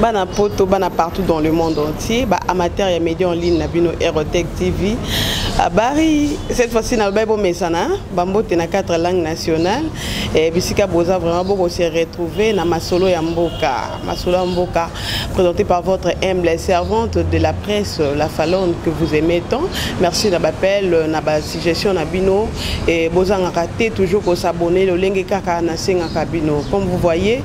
Bana poto, bana partout dans le monde entier, ba amateur ya média en ligne na bino Erotech TV. Abari, cette fois-ci na lobai bomesana, bambote na quatre langues nationales. Et bisika boza vraiment boko se retrouver na masolo ya mboka. Masolo ya mboka présenté par votre humble servante de la presse, la Falonne que vous aimez tant. Merci na b'appel, na ba suggestion na bino et bozangaka te toujours ko s'abonner lolenge kaka na sengaka bino. Comme vous voyez,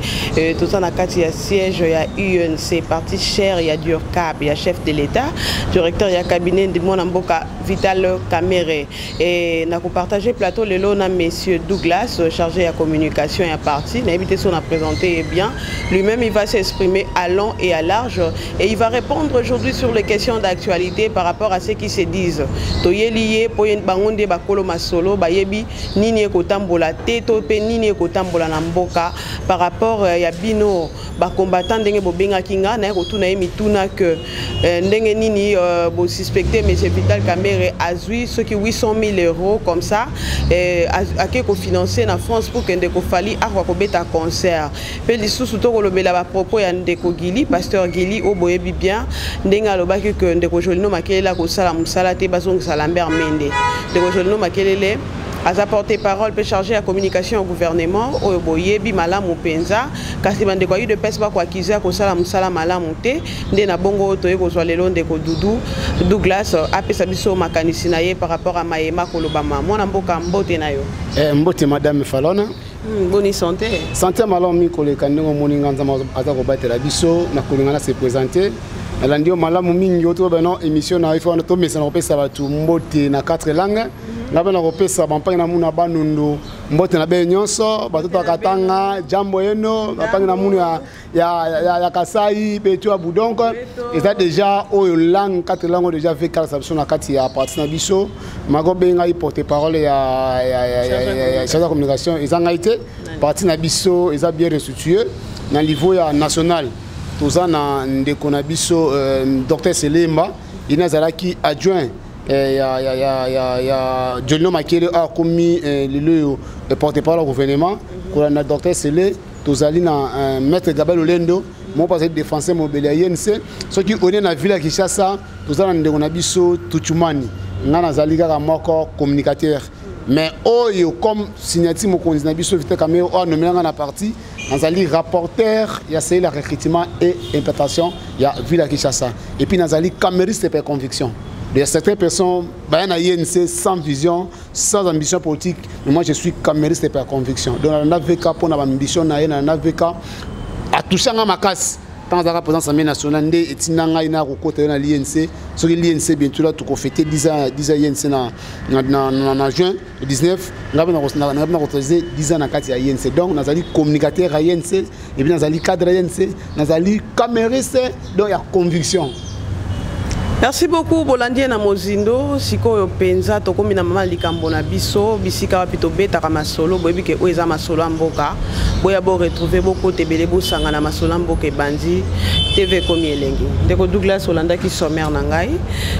toza na kati ya siège ya UNC, parti cher ya Durcab, ya chef de l'État, directeur ya cabinet de mwana mboka Vital Kamerhe. Et na ko partager plateau lelo na monsieur Douglas, chargé ya communication ya parti. Na évité son a présenté bien. Lui-même il va s'exprimer à long et à large et il va répondre aujourd'hui sur les questions d'actualité par rapport à ce qui se disent. Toyeli ye po bango nde bakolo masolo bayebi nini ekotambola te to pe nini ekotambola na mboka par rapport ya bino ba combattant ndenge bobengaki nga na kotuna ye mituna que ndenge nini bo suspecter monsieur Vital Kamerhe azwi soki 800 000 euros comme ça ake ko financer na France pour que ndeko Fally akwa kobeta concert. Pe lisusu to kolobela ba propos ya ndeko Gili, pasteur Gili oyo boyebi bien ndenge alobaki que ndeko Jolino Makelele akosala mosala te bazongisa Lambert Mende. Ndeko Jolino Makelele aza porte-parole pe chargé ya communication ya gouvernement oyo boyebi malamu mpenza, kasi bandeko ya UDPS bakoakize ya kosala mosala malamu te. Nde na bongo toye kozwa lelo ndeko Doudou Douglas apesa biso makanisi na ye par rapport à mayema kolobama. Mwana mboka, mbote na yo. Mbote madame Falona. Boni santé? Santé malamu mingi koleka ndenge omoni nga Nzambe aza kobatela biso na kolinga na se présenter. Nalandi yo malamu mingi oyo toyeba no émission na yo wana tomesana kopesa bato mbote na quatre langues. Nga mpe nakopesa bampangi na munu ya Bandundu mbote na bino nyonso, batoto ya Katanga, jambo yeno, bampangi na munu ya Kasai, beto ya Budonk. Eza déjà oyo langue, quatre langues déjà ve kalasa biso na kati ya parti na biso. Mako benga ngai porte-parole ya chargé ya communication, eza ngai te. Parti na biso eza bien restitué na niveau ya national. Toza na ndeko na biso docteur Selemba, ye azalaki adjoint ya Jolino Makele akomi lelo oyo porte-parole ya gouvernement. Kolanda docteur Sele, tozali na maître Gabriel Olendo, moko azali défenseur mobele ya UNC. Soki one na ville ya Kinshasa, toza na ndeko na biso Tuchumani. Nga nazali kaka moko communicateur, mais oyo comme signature mokonzi na biso Vital Kamerhe oyo anomela nga na parti, nazali rapporteur ya cellule ya recrutement et implantation ya ville ya Kinshasa, et puis nazali kamerhiste par conviction. Il y a certaines personnes baya na UNC sans vision, sans ambition politique, mais moi je suis kamerhiste par conviction. Donc nalanda VK mpona baambition na ye, nalanda VK atouche nga makasi ntango azalaka président Assemblée nationale, nde etinda ngai na kokota yo na l'UNC. Soki l'UNC bientôt là tokofete 10 ans, 10 ans UNC na juin 19, ngai mpe nakoautoriser 10 ans na kati ya UNC. Donc nazali communicateur ya UNC et puis nazali cadre ya UNC, nazali kamerhiste, donc ya conviction. Merci beaucoup bolandi na mozindo. Sikoyo mpenza tokomi na mama likambo na biso, bisika wapi tobetaka masolo. Boyebi ke oyo eza masolo ya mboka, boya bo retrouver, bokota ebele, bosanga na masolo ya mboka. Ebandi TV ekomi elengi. Ndeko Douglas, olandaki sommaire na ngai,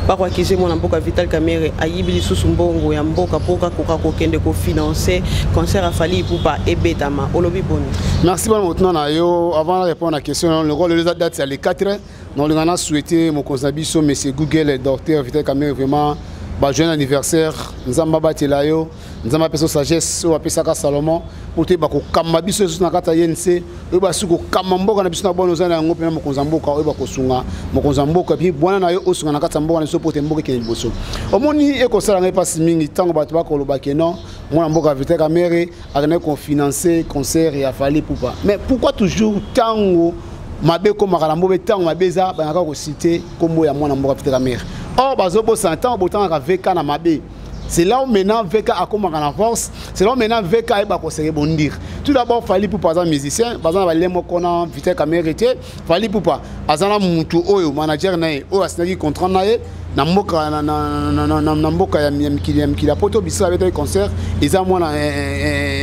bakoakize mwana mboka Vital Kamerhe ayibi lisusu mbongo ya mboka mpo kakoka kokende kofinancer concert ya Fally Ipupa ebetama. Olobi boni? Merci bana motuna na yo. Avant de répondre à la question, le rôle eza date ya le 4, naolinga na souhaiter mokonzi na biso monsieur Google, docteur Vital Kamerhe, vraiment ba joyeux anniversaire. Nzambe abatela yo, Nzambe apesa sagesse oyo apesaka Salomon po te bakokamba biso lisusu na kati ya UNC, oyo basi kokamba mboka na biso na bwana oza na yango mpena mokonzi ya mboka oyo bakosunga mokonzi ya mboka, puis bwana na yo osunga na kati ya mboka na biso po te mboka ekende liboso. Omoni, ekosala ngai mpasi mingi ntango bato bakoloba ke non, mwana mboka Vital Kamerhe akendaki kofinancer concert ya Fally Ipupa. Mais pourquoi toujours ntango mabe ekomaka na mboka, ntango mabe eza, bangaka kociter nkombo ya mwana mboka Vital Kamerhe? Or bazobosana ntango botangaka VK na mabe, c'est là où maintenant VK akomaka na force, c'est là où maintenant VK ayeba kose rebondir. Tout d'abord, Fally Ipupa aza musicien, baza na balien moko na Vital Kamerhe te. Fally Ipupa aza na mutu oyo manager na ye oyo asignaki contrat na ye na mboka na mboka ya mikili ya poto, bisika abetaki concert, eza mwana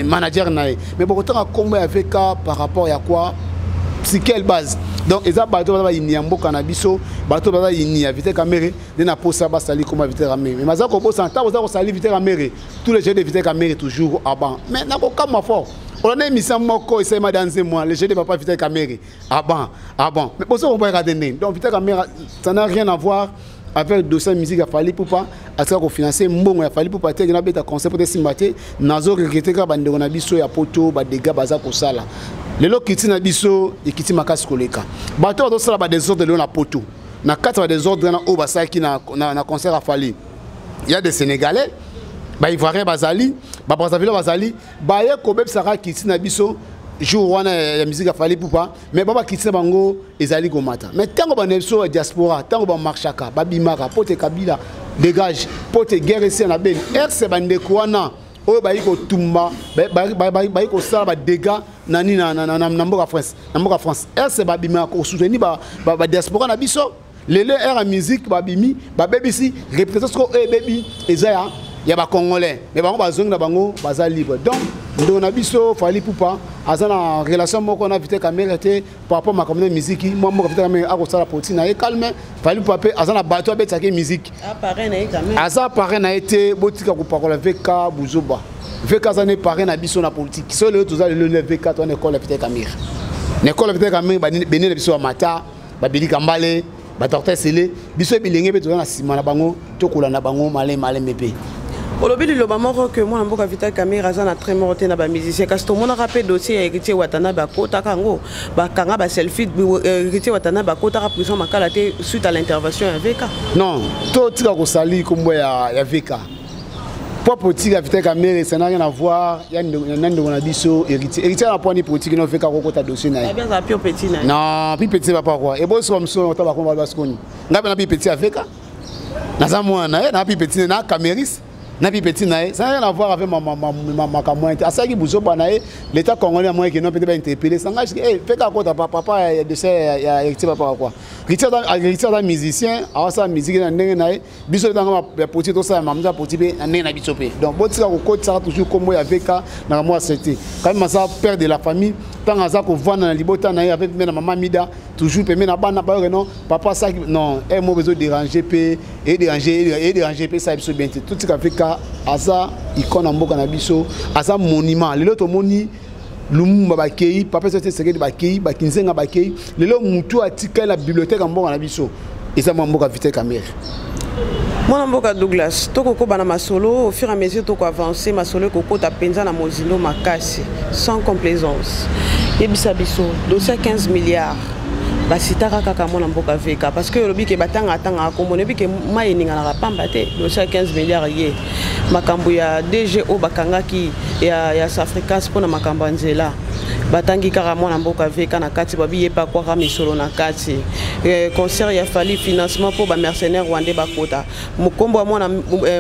manager na ye. Mais bokotanga nkombo ya VK par rapport ya quoi, sur quelle base? Donc eza bato baza bayini ya mboka na biso, bato baza yini ya Vital Kamerhe nde na posa basali kombo ya Vital Kamerhe. Mais baza kobosana ntango boza kosali Vital Kamerhe, tous les jeux de Vital Kamerhe toujours avant. Mais nakokamwa fort. Olanda émission moko esalema dans un mois, le jeu de papa Vital Kamerhe. Ah bon, ah bon, mais boso comprendre te ndenge. Donc Vital Kamerhe, ça n'a rien à voir avec dossier musique ya Fally Ipupa. Atika kofinancer mbongo ya Fally Ipupa te, nabeta concert po te simba te. Nazo regretter kaka bandeko na biso ya poto, badégâts baza kosala. Lelo kiti na biso ekiti makasi koleka. Bato bazosala badésordre lelo na poto, na kati ya badésordre wana oyo basalaki na concert ya Fally, ya des Sénégalais, Baivoirien bazali, Babrazzaville bazali, baye kobebisaka kiti na biso jour wana ya musique ya Fally Ipupa. Mais ba bakiti na bango ezali komata. Mais ntango bana biso ya diaspora, ntango bamarchaka, babimaka po te Kabila dégage, po te guerre esi na Beni, ex bandeko wana oyo bayi kotumba, bayi kosala badégâts na nini na mboka France, na mboka France, ex babimaka kosoutenir badiaspora na biso. Lelo ere ya musique, babimi, babebisi réputation. Soko oyo ebebi eza ya Bacongolais, mais bango bazongi na bango, baza libre. Donc ndeko na biso Fally Ipupa aza na relation moko na Vital Kamerhe te par rapport makambo na musique. Mwa mboka Vital Kamerhe akosala politique na ye calme. Fally Ipupa mpe aza na bato abetisaki musique, aza parrain na ye te. Botika kopakola VK buzoba. VK aza ne parrain na biso na politique. So lelo toza lelo ne VK to na école ya Vital Kamerhe, na école ya Vital Kamerhe, bene na biso ya mata babilika mbale, badocteur Sele, biso bilenge mpe toza na nsima na bango, tokolanda bango maleme maleme mpe. Olobi liloba moko ke mwana mboka Vital Kamerhe aza na trait moko te na bamusicien, kasi tomonaka mpe dossier ya Héritier Watanabe, akotaka yango, bakanga baselfie. Héritier Watanabe akotaka prison Makala te suite à l'intervention ya VK. Non, totika kosali nkombo ya VK po politique ya Vital Kamerhe, ça n'a rien à voir ya na ndeko na biso Héritier. Héritier na poani politique no, VK kokota dossier na ye. Aza pur petit na ye. Non, pi petit papa quoi? Eboso mosusu ota bakomba basikoni. Ngai mpe na pi petit ya VK, naza mwana na ye, na pi petit na Cameris, na pi petit na ye. Ça n'a rien à voir avec makambo te. Asalaki buzoba na ye, l'État congolais amoyeki no peut-être bainterpeller sanga VK akota papa ya dossier ya Héritier papa quoi. Héritier aza musicien, awasala musique na ndenge na ye. Biso tanga ya politique, tosala makambo ya politique mpe na ndenge na biso mpe. Donc botika kokotisaka toujours kombo ya VK na kambo ya sete. Quand même aza père de la famille. Ntango aza kovanda na libota na ye avec mpe na mama Mida, toujours pembe na bana, bayoke non papa asaki non e moko ezodéranger mpe, edéranger, edéranger mpe, esala biso bien te. Totika VK, aza icône na mboka na biso, aza monument. Lelo tomoni Lumumba bakei, papa Tshisekedi bakei, bakinzenga bakei. Lelo mutu atikali na bibliothèque ya mboka na biso eza mwa mboka Vital Kamerhe. Mwana mboka Douglas, tokokoba na masolo au fur et à mesure tokoavance. Masolo ekokota mpenza na mozindo makasi, sans complaisance. Yebisa biso dossier ya 15 milliards, basitaka kaka mwana mboka VK parce que olobi ke batanga atangaka kombo, oyebi ke mai eninganaka pamba te. Dossier ya 15 milliards, ye makambo ya DG oyo bakangaki ya Safricas mpona makambo ya nzela, batangi kaka mwana mboka VK na kati, babi ye mpe akwaka misolo na kati. Concert ya Fally, financement mpo bamercenaire rwandais bakota, mokombo ya mwana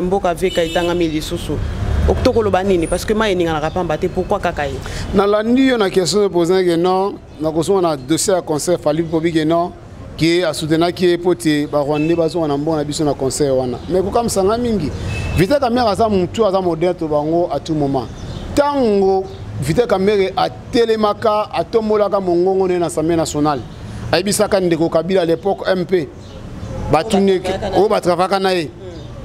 mboka VK etangami lisusu. Tokoloba nini? Parce que mai eninganaka pamba te. Pourquoi kaka ye? Nalandi yo na question posé ke non, nakozonga na dossier ya concert Fally mpo bike non ke asoutenaki ye mpo te Barwandais bazonga na mbongo na biso na concert wana. Mais kokamisanga mingi, Vital Kamerhe aza motu, aza modèle to bango à tout moment. Ntango Vital Kamerhe atelemaka, atombolaka mongongo ne na Assemblée nationale, ayebisaka ndeko Kabila à l'époque, MP batuni oyo batravaka na ye,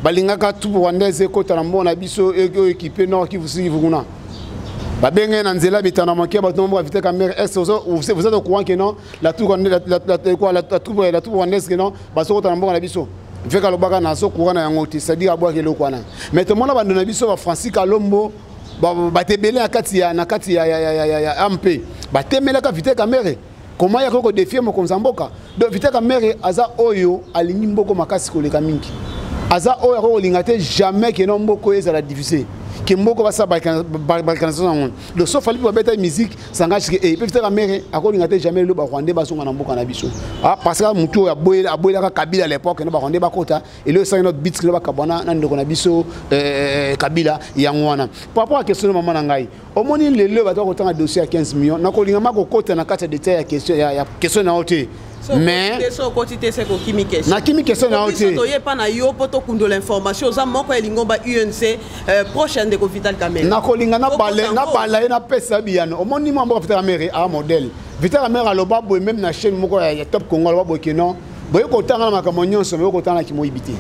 balingaka troupe rwandaise ekota na mbongo na biso oyo équipe Nord Kivu, Sud Kivu kuna. Babenge na nzela bitana moke bato moko Vital Kamerhe, est-ce que vous êtes au courant que non, la troupe la, la, la, quoi, la troupe rwandaise que non bazokota na mbongo na biso? VK alobaka nazo courant na yango te, c'est-à-dire abwaki eloko wana. Mais tomona bando na biso baFrancis Kalombo, bato ebele na kati ya MP batemelaka Vital Kamerhe. Comment yaka kodéfier mokonzi ya mboka? Donc Vital Kamerhe aza oyo alingi mboko makasi koleka mingi, aza oyo akoki kolinga te jamais ke no mboka oyo ezala divisé, ke mboka basala balkanisation yango. Donc so Fally mpe babeta musique sangage ke mpe Vital Kamerhe akolinga te jamais lelo Barwandais bazonga na mboka na biso. Ah, parce que motu oyo aboyelaka Kabila à l'époque no Barwandais bakota, eloko esangi no bit no bakabwana na ndeko na biso Kabila yango wana. Par rapport à question na mama na ngai, omoni lelo bato bakotanga dossier ya 15 millions, nakolinga ma kokota na kati ya détail ya question na yo te. Mais so okoti te, se kokimi question. Nakimi question na yo te. Toyepa na yo mpo tokundola information, oza moko ya lingomba UNC, proche ya ndeko Vital Kamerhe. Nakolinga nabala ye, napesa biyano. Omoni mwa mboka Vital Kamerhe a modèle. Vital Kamerhe aloba boye même na chaîne moko ya Top Congo, aloba boye ke non, boye kotanga na makambo nyonso, boye kotanga na kimoyibi te.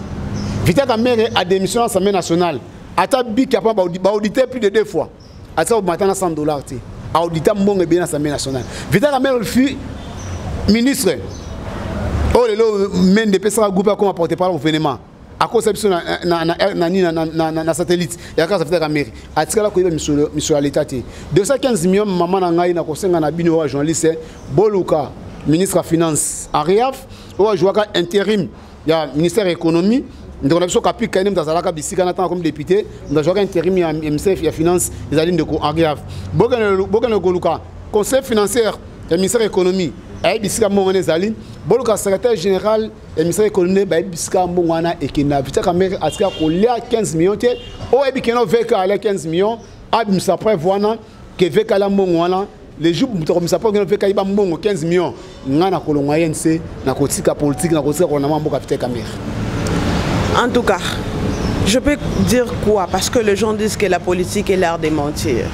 Vital Kamerhe adémission na Assemblée nationale, ata biki apa baauditeur plus de deux fois, ata bomata na 100 dollars te. Audita mbongo ebele na Assemblée nationale. Vital Kamerhe fut ministre oyo lelo Mende epesaka groupe akoma porte parole gouvernement, akosa biso na satellite ya kaka. Vital Kamerhe atikala koyeba misolo ya leta te. 215 millions, mama na ngai, na kosenga na bino oyo journaliste, boluka ministre ya Finance Ariaf oyo azwaka intérim ya ministère ya Économie. Ndeko na biso Kapi Kaine, moto azalaka bisika na ntango comme député, moto azwaka intérim ya ministère ya Finance ezali ndeko Ariaf. Bokende koluka conseil financière ya ministère ya Économie, ayebi bisika mbongo wana ezali. Boluka secrétaire général ya ministère ya Économie, bayebi bisika mbongo wana ekenda. Vital Kamerhe atika kolia 15 millions te. Oyo ayebi keno VK alia 15 millions, abimisa preuve wana ke VK alia mbongo wana. Le jour moto akomisa mpo keno VK ayiba mbongo 15 millions, ngai nakolongwa UNC, nakotika politique, nakotika kolanda mwa mboka Vital Kamerhe. En tout cas, je peux dire quoi? Parce que les gens disent que la politique est l'art de mentir.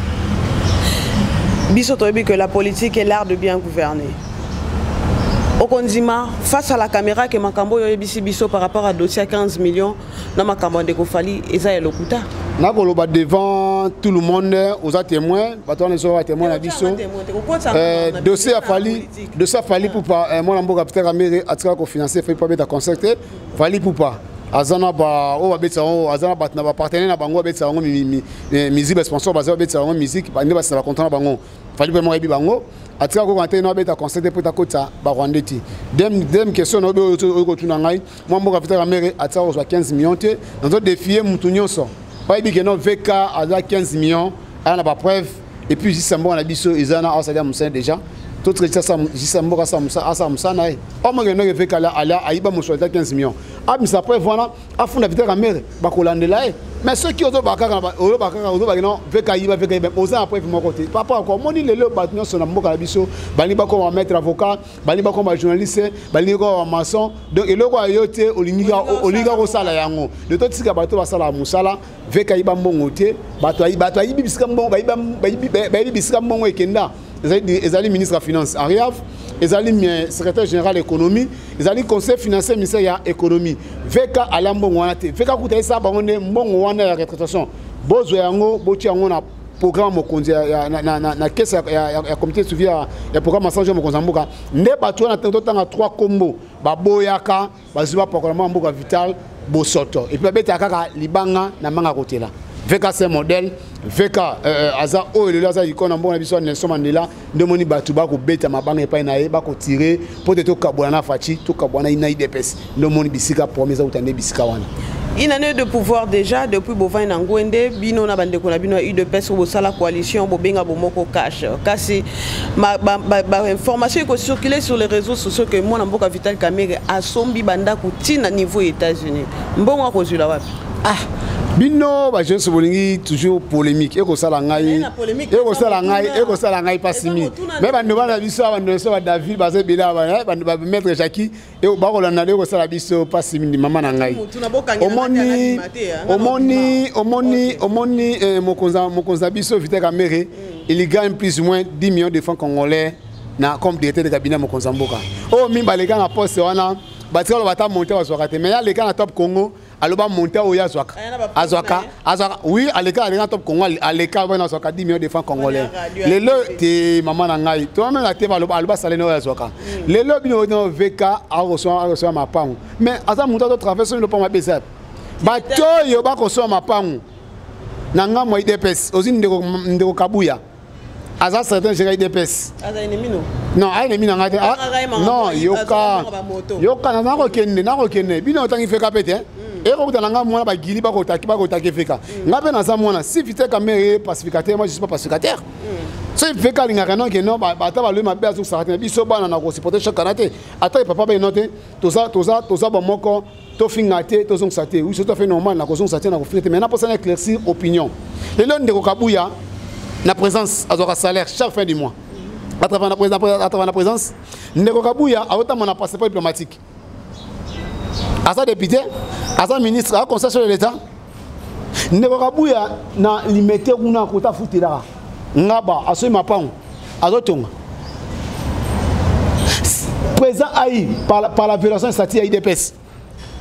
Biso toyebi que la politique est l'art de bien gouverner. Okondima face à la caméra que makambo oyo oyebisi biso par rapport à dossier ya 15 millions na makambo ya ndeko Fally eza ya lokuta? Nakoloba devant tout le monde, oza témoin, bato wana ezoka témoin na biso. Dossier ya Fally, dossier ya Fally Ipupa, mwana mboka Peter Kamerhe atikala kofinancer Fally mpo abeta concert te. Fally Ipupa aza na ba oyo babetisa yango, aza na bato na bapartenaire na bango babetisa yango musique, basponsor baza babetisa yango musique nde basina bacontrat na bango. Fally mpe moko ayebi bango, atika kokoka te no abeta concert te mpo takotisa barwandais te. Deuxième question na oyo oyo kotuna ngai, mwa mboka Vital Kamerhe atika kozwa 15 millions te. Nazodéfier mutu nyonso bayebi ke no VK aza 15 millions, aya na bapreuve. Et puis jisa mboka na biso eza na asali ya mosala déjà, totraiter jisa mboka asala mosala na ye. Omoke ndenge VK alia ayiba mosolo ata 15 millions, abimisa preuve wana, afunda Vital Kamerhe, bakolandela ye. Mais soki ozoba kaka, oloba kaka, ozobaki non, VK ayiba, VK ayiba, oza na preuve moko te. Papa ako omoni lelo bato nyonso na mboka na biso balingi bakoma maître avocat, balingi bakoma journaliste, balingi bakoma maçon. Donc eloko ya yo te olingi kaka kosala yango. De totika bato basalaka mosala. VK ayiba mbongo te. Bato ayibi bisika mbongo, bayebi bisika mbongo ekenda. Ezali ministre ya Finance Ariaf, ezali secrétaire général Économie, ezali conseil financier ministère ya Économie. VK alia mbongo wana te. VK kuta esala bango nde mbongo wana ya retraitation, bozwa yango, botia yango na programme mokonzi na caisse ya comité de suivi ya programme ya mokonzi ya mboka. Nde bato wana totanga trois kombo baboyaka, bazwi bapakola mwa mboka Vital bosoto, et puis babetaka kaka libanga na manga kotela. VK c'est modèle. VK aza oyo lelo aza icône na mboka na biso ya Nelson Mandela. Nde omoni bato bakobeta mabanga epai na ye, bakotire mpo te tokabwana na Fatshi, tokabwana na UDPS. Nde omoni bisika problème eza kuta nde bisika wana. Une année de pouvoir déjà depuis bovai na ngwende, bino na bandeko na bino ya UDPS bosala coalition bobenga Bomoko Cash. Kasi ba information ekocirculer sur les réseaux sociaux que mwana mboka Vital Kamerhe asombi bandako ntina niveau États-Unis. Mbongo akozwila wapi? Ah, bino bajeunesse bolingi toujours polémique. Ekosala ngai, ekosala ngai, ekosala ngai mpasi mingi. Me bando bana biso, bando biso badavid baza ebele, bamaître Jacki bakolanda nde. Ekosala biso mpasi mingi, mama na ngai. Omoni, omoni, omoni, omoni, mokonzi na biso Vital Kamerhe, il gagne plus ou moins 10 millions de francs congolais na comme directeur de cabinet mokonzi ya mboka. Oyo mingi baleka na poste wana, batikala bata monte bazwaka te. Mais ya aleka na Top Congo, aloba monte oyo azwaka, azwaka, azwaka. Oui, aleka, aleka na Top Congo, aleka wana azwaka 10 millions de francs congolais. Lelo te, mama na ngai, tomamela te. Aloba, aloba salaire oyo azwaka. Lelo bino no VK akosoma mapango, mais aza moto azotraverse soki lopango apesa bato oyo bakosoma mapango na ngambo ya UDPS. Ozwi ndeko Kabuya, aza certain gérer UDPS. Non, aza ennemi na ngai te. Non, yoka, yoka, nakokende, nakokende. Bino otangi VK mpe te, ekokuta na ngai mwana bagili bakotaki, bakotaki VK. Ngai mpe naza mwana. Si Vital Kamerhe pacificateur, moi je suis pas pacificateur. Soki VK alingaka non ke non, ata balobi mabe, azokisaka te. Na biso bana na kosupporter choc kana te. Ata papa beno te, toza, toza, toza bamoko. Tofinga te, tozongisa te. Oui, c'est tout à fait normal, nakozongisa te, nakofinga te. Maintenant, mposana éclaircir opinion. Lelo ndeko Kabuya na présence azwaka salaire chaque fin du mois à travers na présence. Ndeko Kabuya aotamba na passeport diplomatique, aza député, aza ministre, aza conseil sur l'État. Ndeko Kabuya na Limete kuna kota afutelaka ngaba, asoyi mapango, azotonga. Président ai par la violation statut ya UDPS,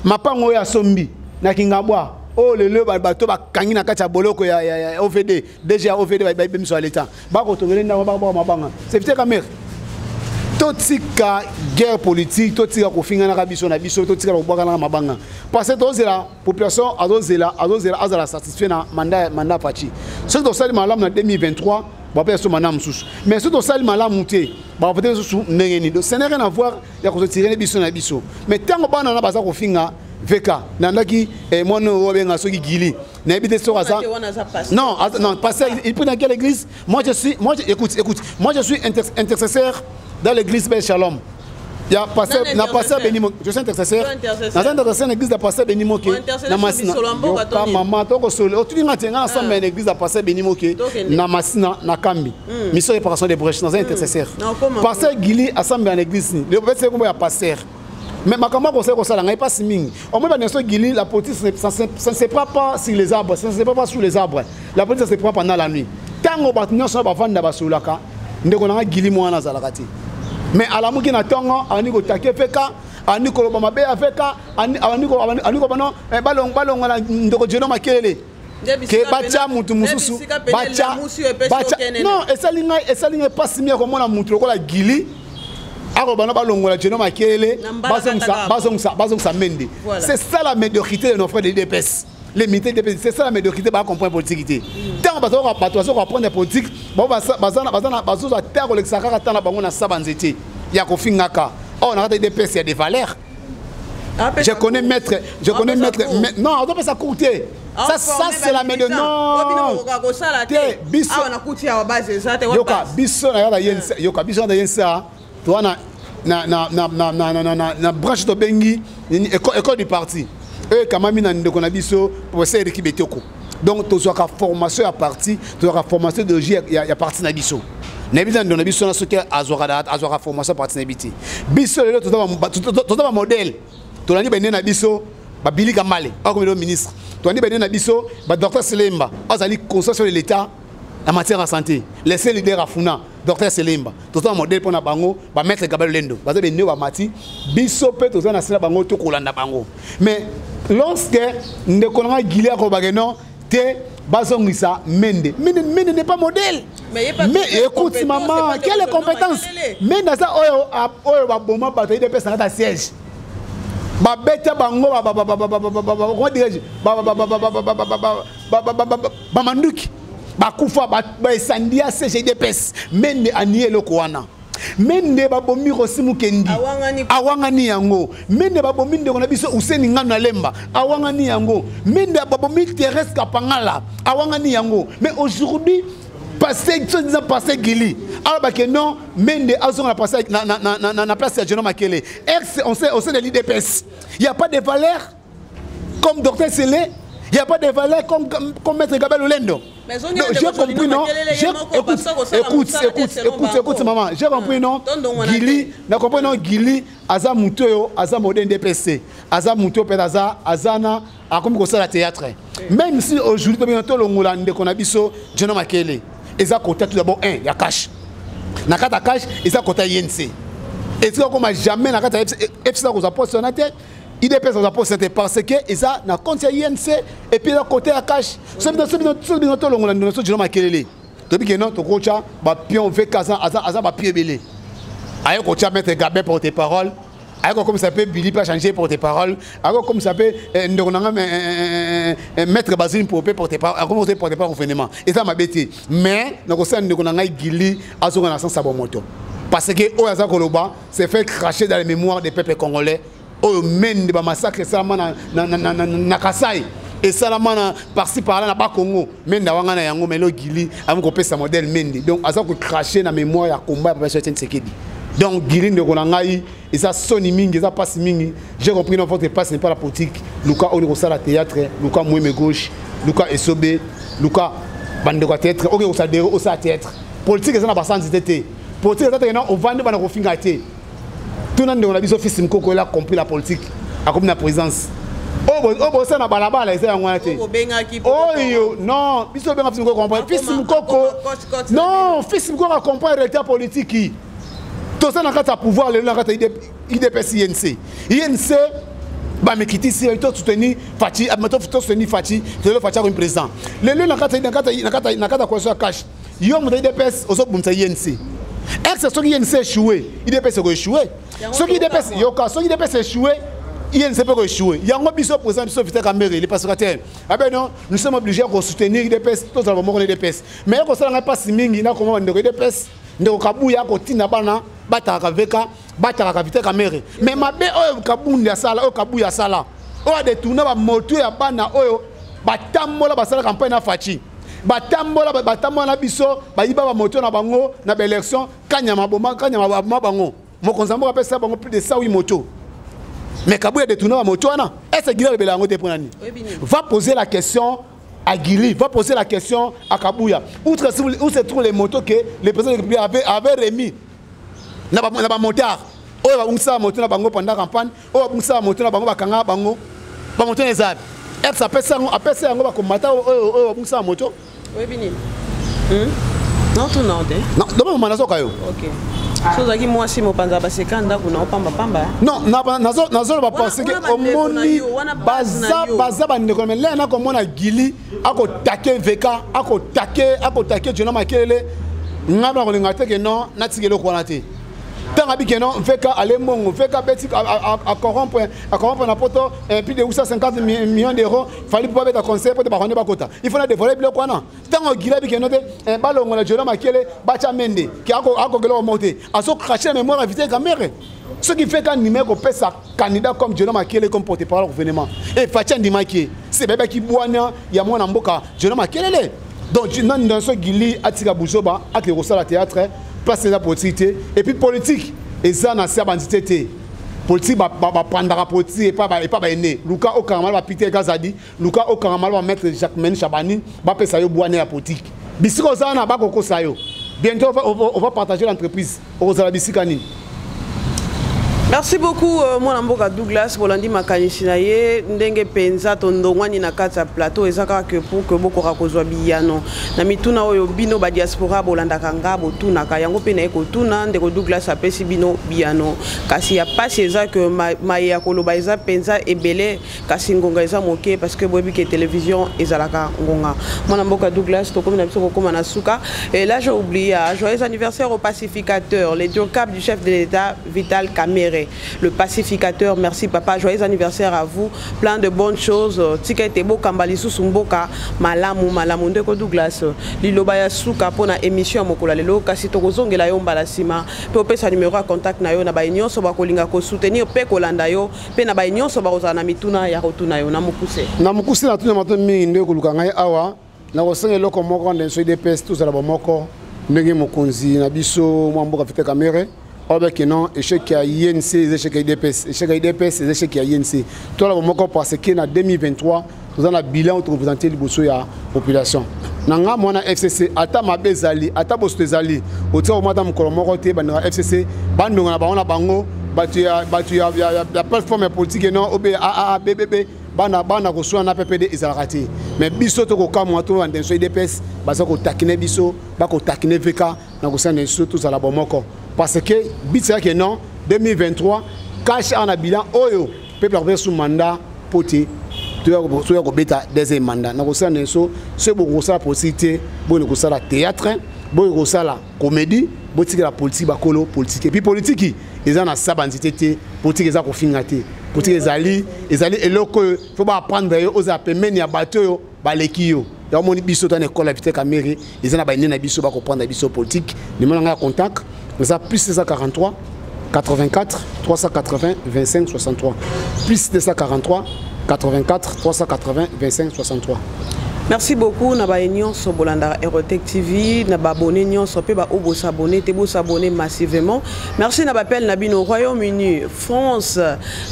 mapango oyo asombi na Kingabwa. Oyo lelo bato bakangi na kati ya boloko ya OVD, DG ya OVD, bayebemiso ya l'État, bakotongele ndako, bakobaka mabanga. C'est Vital Kamerhe. Totika guerre politique, totika kofinganaka biso na biso, totika kobwakanaka mabanga, parce que tozela population azozela, azozela azala satisfait na mandat Fatshi. Soki tosali malamu na 2023, bapesa so mandat mosusu, mais soki tosali malamu te, bavote lisusu ndenge nini? Donc ce n'est rien à voir ya kozotire biso na biso. Mais ntango bana na baza kofinga VK, nandaki mwana oyo obenga soki Gili, nayebi te soki aza. Non, non, pasteur, il prie dans quelle église? Moi je suis, moi je, écoute, écoute, moi je suis intercesseur dans l'église Bel Shalom. Il y a pasteur, na pasteur Benny Moke, je suis intercesseur. Dans intercesseur l'église de pasteur Benny Moke. Na Masina. Yoka maman toko solo. Tu dis nga ensemble na l'église de pasteur Benny Moke na Masina na Kambi. Mission réparation des brèches dans un intercesseur. Pasteur Gili ensemble dans l'église. Le petit c'est ya pasteur. Mais makambo conseil kosala ngai passe mingi. Au moins ba Gili, la politique, ça ne se prend pas sur les arbres, ça ne se prend pas sous les arbres. La politique, ça se prend pendant la nuit. Tango bato nyonso bavanda basolaka, ndeko nanga Gili mwana azalaka te. Mais alamuki na ntongo, andi kotake feka, andi koloba mabe ya feka, andi koloba non, balongo na ndeko Jeno Makelele. Ke batia mutu mususu, batia, batia. Non, esali ngai pasi mingi komona mutu lokola Gili akoloba no balongola Jeno Makelele, bazongisa Mende. C'est ça la médiocrité de nos frères de l'UDPS. Les militaires de l'UDPS, c'est ça la médiocrité, ba comprendre politique te. Tant bazo bato bazo comprendre politique, ba baza baza bazo za terre kolekisa kaka tana bango na saba nzete ya kofingaka. Oh, na kata UDPS, il y a des valeurs. Je connais maître, je connais maître, mais non, on doit pas ça coûter. Ça, ça c'est la médiocrité. Non. Te biso. Yoka biso na yaka yensa, yoka biso na yensa. Toi na na na na na na na na na branche to bengi école du parti. Eux quand même na ndeko na biso professeur Eric Betoko. Donc tozwaka formation ya parti, tozwaka formation de J ya parti na biso. Na biso na biso na soki azwaka formation parti na biti. Biso lelo toza ba modèle. Tolandi bene na biso ba Billy Kambale, akomi ministre. Tolandi bene na biso ba docteur Selemba, azali conseiller sur l'État en matière de santé. Les seuls leaders à Funa, docteur Selemba. Toza modèle pour na bango, ba maître Gabriel Lendo. Baza bene ba mati, biso pe toza na sela bango to kolanda bango. Mais lorsque ndeko na Gili akobake non, te bazongisa Mende. Mende, Mende n'est pas modèle. Mais, pas mais écoute maman, quelle compétence? Mende ça oyo oyo ba boma bato IDPS na ta siège. Ba beta bango ba ba ba ba ba ba ba ba ba comment dirais-je? Ba ba ba ba ba ba ba ba ba ba ba ba ba ba ba manduki. Ba kufa ba ba sandia siège IDPS. Mende anie eloko wana. Mende ba bomi Rosi Mukendi. Awangani yango. Mende ba bomi ndeko na biso Useni Nganu na Lemba. Awangani yango. Mende ba bomi Thérèse Kapangala. Awangani yango. Mais aujourd'hui, passé, soi-disant passé Gili. Alors bah que non, Mende azon la passé na na na na na place ya Jeno Makele. Ex, on sait de l'IDPS. Il y a pas de valeur comme docteur Sélé. Il n'y a pas de valeur comme maître Gabel Olendo. Mais non, j'ai compris, non? Écoute, écoute, écoute, écoute, écoute, maman. J'ai compris, non? Gili, n'a compris, non? Gili, Aza Moutoyo, Aza Modène DPC, Aza Moutoyo, Père Aza, Azana, a comme ça la théâtre. Même si aujourd'hui, bientôt, le Moulande qu'on a biso, Jeno Makele, Eza Kota tout d'abord, un, il y a cash. Nakata cash, Eza Kota INC. Et c'est comme jamais Nakata FC, vous a posté en tête. IDPS a posté parce que Eza na compte INC et puis côté à cash. Ce qui nous longo na so Makelele. Tobi ke non to kocha ba pion VK aza aza ba pied belé. Ayo kocha maître Gabin porte parole. Ayo comme ça peut Billy pas changer porte parole. Ayo comme ça peut ndeko nanga maître Basile pour porte parole. Ayo comme porte parole gouvernement. Et ça m'a bêté. Mais na ko sa ndeko nanga Gili azo na sens bon moto. Parce que oyo aza koloba s'est fait cracher dans les mémoires des peuples congolais. Oyo mende ba massacre salama na na na na Kasai et salama na par-ci par-là na ba Congo mende wanga na yango melo Gili amu ko pesa modèle mende donc aza ko cracher na mémoire ya combat ya Papa Tshisekedi. Donc Gili ndeko na ngai eza soni mingi, eza passe mingi. J'ai compris non, votre passe n'est pas la politique. Luka on kosala théâtre, Luka Mweme gauche, Luka Esobe, Luka bande ko théâtre, OK osala dero osala théâtre. Politique eza na ba sensibilité te. Politique eza te non ovandi bana ko finga te. Tout le monde a dit fils Mkoko, il a compris la politique, a compris la présence. Oh, oh, ça na balabala, c'est un moyen. Oh, yo, non, biso benga fils Mkoko comprend. Fils Mkoko, non, fils Mkoko a compris la réalité politique. Tout ça n'a qu'à pouvoir, le n'a qu'à IDPS INC. INC, Bamikitisi to soutenir Fatshi, to soutenir Fatshi, lelo Fatshi akomi président. Lelo na kati ya coalition ya CACH, yo moto UDPS ozobundisa UNC. Ex soki UNC échoué, UDPS ekoéchoué. Soki UDPS yoka, soki UDPS échoué, UNC peut échouer. Yango biso président biso Vital Kamerhe, le pacificateur. Ah ben non, nous sommes obligés de soutenir UDPS, tous les moments UDPS. Mais ko sala ngai pasi mingi na comment ndeko UDPS, ndeko Kabuya kotinda bana batakaka VK, batakaka Vital Kamerhe. Mais mabe oyo Kabundi asala, oyo Kabuya asala, oyo adetourna ba moto ya bana oyo batambola basala campagne na Fatshi. Batambola batambola na biso, bayiba ba moto na bango na ba élection, kanyama boma, kanyama ba bango. Mokonzi mboka apesa bango plus de 108 moto. Mais Kabuya détourna ba moto wana. Est-ce que Guili alobela yango te mpona nini? Va poser la question à Guili, va poser la question à Kabuya. Où se trouvent les motos que le président de la République avait remis na ba motard? Oyo babungisa moto na bango pendant campagne, oyo babungisa moto na bango bakanga bango. Ba moto na ezali. Ex apesa yango, apesa yango ba combattant oyo, oyo babungisa moto. Oyebi nini? Non, tout non, te. Non, d'abord, mama nazoka yo. Ok. So ozalaki mwasi mopanza baseka ndako na opamba pamba. Non, na nazo nazo ba parce que Wana bandeko na omoni yo, wana base na baza yo. Baza bandeko, mais là nakomona Guili akotake VK, akotake Jonah Makelele. Nga na kolinga te ke non, natikeli eloko wana te. Ntango abiki non, VK ale mbongo, VK beti a corrompre na poto, plus de 850 millions d'euros, fallait pouvoir beta conseil po te bakonde bakota. Il faut na dévoiler biloko wana. Ntango Guili abiki non te, balongola Jonah Makelele, batya Mende, ke akokela omo te. Azo cracher la mémoire ya Vital Kamerhe. Ce qui fait qu'un numéro kopesa candidat comme Jonah Makelele comme porte-parole au gouvernement. Et Fatshi andimaki ye. C'est bébé qui bwana ya mwana mboka Jonah Makelele. Donc non, dans ce Guili atika buzoba, akende kosala théâtre, place eza politique te. Et puis politique eza na se ya bandité te. Politique bapandaka politique epa baene. Luka okangama ba Peter Kazadi, luka okangama ba maître Jacques Meni Chabani, bapesa yo bwana ya politique. Bisika oza na bakokosa yo. Bientôt on va partager l'entreprise. Okozala bisika nini? Merci beaucoup, mwana mboka Douglas. Bolandi makanisi na ye ndenge mpenza tondongwani na kati ya plateau. Eza kaka ke pour ke bokoka kozwa biyano na mituna oyo bino badiaspora bolandaka nga botunaka yango, mpe naye kotuna ndeko Douglas apesi bino biyano. Kasi ya pasi eza ke maye ya koloba eza mpenza ebele, kasi ngonga eza moke, parce que boyebi ke télévision ezalaka ngonga. Mwana mboka Douglas, tokomi na biso kokóma na suka. Et là j'ai oublié, ah, joyeux anniversaire au pacificateur, les deux câbles du chef de l'État Vital Kamerhe, le pacificateur. Merci papa, joyeux anniversaire à vous, plein de bonnes choses. Tika ete bokamba lisusu mboka malamu malamu. Ndeko Douglas, liloba ya suka mpona émission ya mokolo ya lelo, kasi tokozongela yo mbala nsima, mpe opesa numéro ya contact na yo na baye nyonso bakolinga kosoutenir mpe kolanda yo, mpe na baye nyonso bakozala na mituna ya kotuna yo na mokuse. Na mokuse, natuna mato mingi nde koluka ngai awa. Nakosenga eloko moko nde so UDPS tozala bomoko, ndenge mokonzi na biso mwa mboka Vital Kamerhe alobaki non, échec ya UNC eza échec ya UDPS, échec ya UDPS eza échec ya UNC. Tozala bomoko parce que na 2023 toza na bilan oyo tokoprésente liboso ya population. Na nga mwana FCC, ata mabe ezali, ata bosoto ezali, otika komata mokolo moko te. Bandeko ya FCC bandongo na bango na bango, bato ya plateforme ya politique non obe aa bbb, bana bana koswana na PPD ezalaka te. Mais biso tokokamwa to bandenso UDPS baza kotakine biso, bakotakine VK. Na kosala na biso tozala bomoko parce que but ezalaki non, 2023 CACH awa na bilan oyo peuple akopesa su mandat po te toya kobeta deuxième mandat. Na kosala na biso, soki bokosala politique te, boyini kosala théâtre, boyini kosala comédie, botikela politique bakolo politique. Et puis politique eza na sa bandité te, politique eza kofinga te. Politique ezali eloko oyo faut baapprendre yo, ozala pembeni ya bato oyo baleki yo. Yango moni biso toza na ekole ya Vital Kamerhe, eza na banene na biso bakoprendre biso politique. Numéro na ngai ya contact eza plus 243 84 380 25 63, plus 243 84 380 25 63. Merci beaucoup na baye nyonso bolandaka Erotec TV, na baabonné nyonso mpe baoyo bosabone te, bosabone massivement. Merci na bapele na bino Royaume-Uni, France,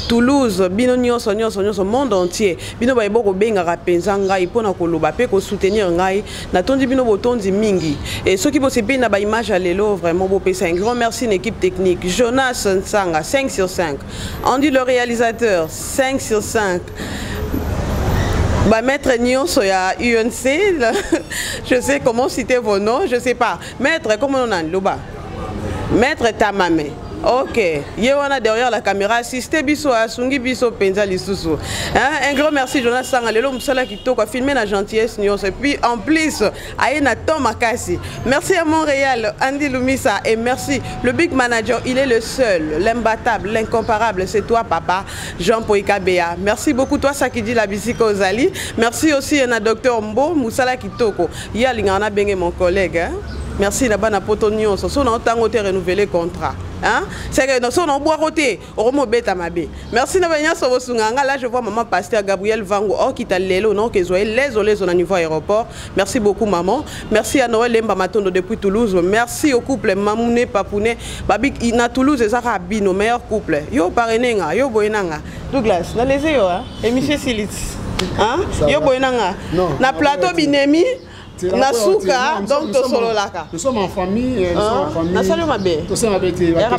Toulouse, bino nyonso nyonso nyonso, monde entier. Bino baye bokobengaka mpenza ngai mpona koloba mpe kosoutenir ngai, natondi bino botondi mingi. E soki bosepeli na baimage ya lelo, vraiment bopesa un grand merci na équipe technique: Jonas Nsanga 5 sur 5, Andy le réalisateur 5 sur 5, bamaître nyonso ya UNC, je sais comment citer vos noms, je sais pas. Maître, comment on a loba? Maître Tamame. Ok, ye wana derrière la caméra assisté biso asungi biso penza lisusu. Hein? Un grand merci Jonas Sanga lelo musala kitoko a filmé na gentillesse nyonso et puis en plus aye na temps makasi. Merci à Montréal Andy Lumisa et merci le big manager, il est le seul, l'imbattable, l'incomparable, c'est toi papa Jean Poika Bea. Merci beaucoup toi Sakidi la bisika ozali. Merci aussi à docteur Mbo musala kitoko. Ye alingaka na benge mon collègue hein? Merci na bana poto nyonso. So na otango te renouveler contrat. Hein? C'est que so na obwako te, okomobeta mabe. Merci na banyonso bosunga nga. Là je vois maman pasteur Gabriel Vango okita lelo non que zoé lezo lezo na niveau aéroport. Merci beaucoup maman. Merci à Noël Lemba Matondo depuis Toulouse. Merci au couple Mamouné Papouné. Babi na Toulouse ezaka bino meilleur couple. Yo parrainenga, yo boyenanga. Douglas, na leze yo hein? Émission Silitz. Hein? Yo boyenanga. Na plateau binemi na suka donc tosololaka. Nous sommes en famille, nous sommes en famille. Nasali yo mabe. Tosala mabe te. Ba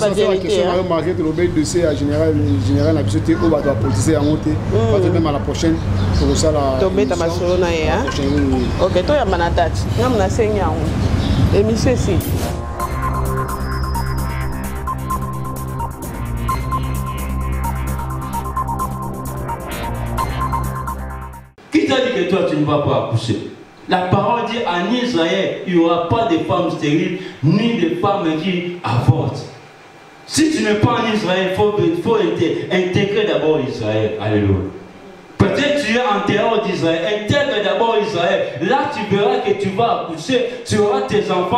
question na yo malgré tolobi dossier ya général général na biso te oyo bato bapolitise yango te. Bato même à la prochaine tokosala. Tobeta masolo na ye hein. Ok, toyamba na date. Ngamu nasengi yango. Émission esili. Qui t'a dit que toi tu ne vas pas accoucher? La parole dit en Israël, il n'y aura pas de femmes stériles ni de femmes qui avortent. Si tu n'es pas en Israël, il faut intégrer d'abord Israël. Alléluia. Peut-être tu es en dehors d'Israël. Intègre d'abord Israël. Là, tu verras que tu vas accoucher. Tu auras tes enfants.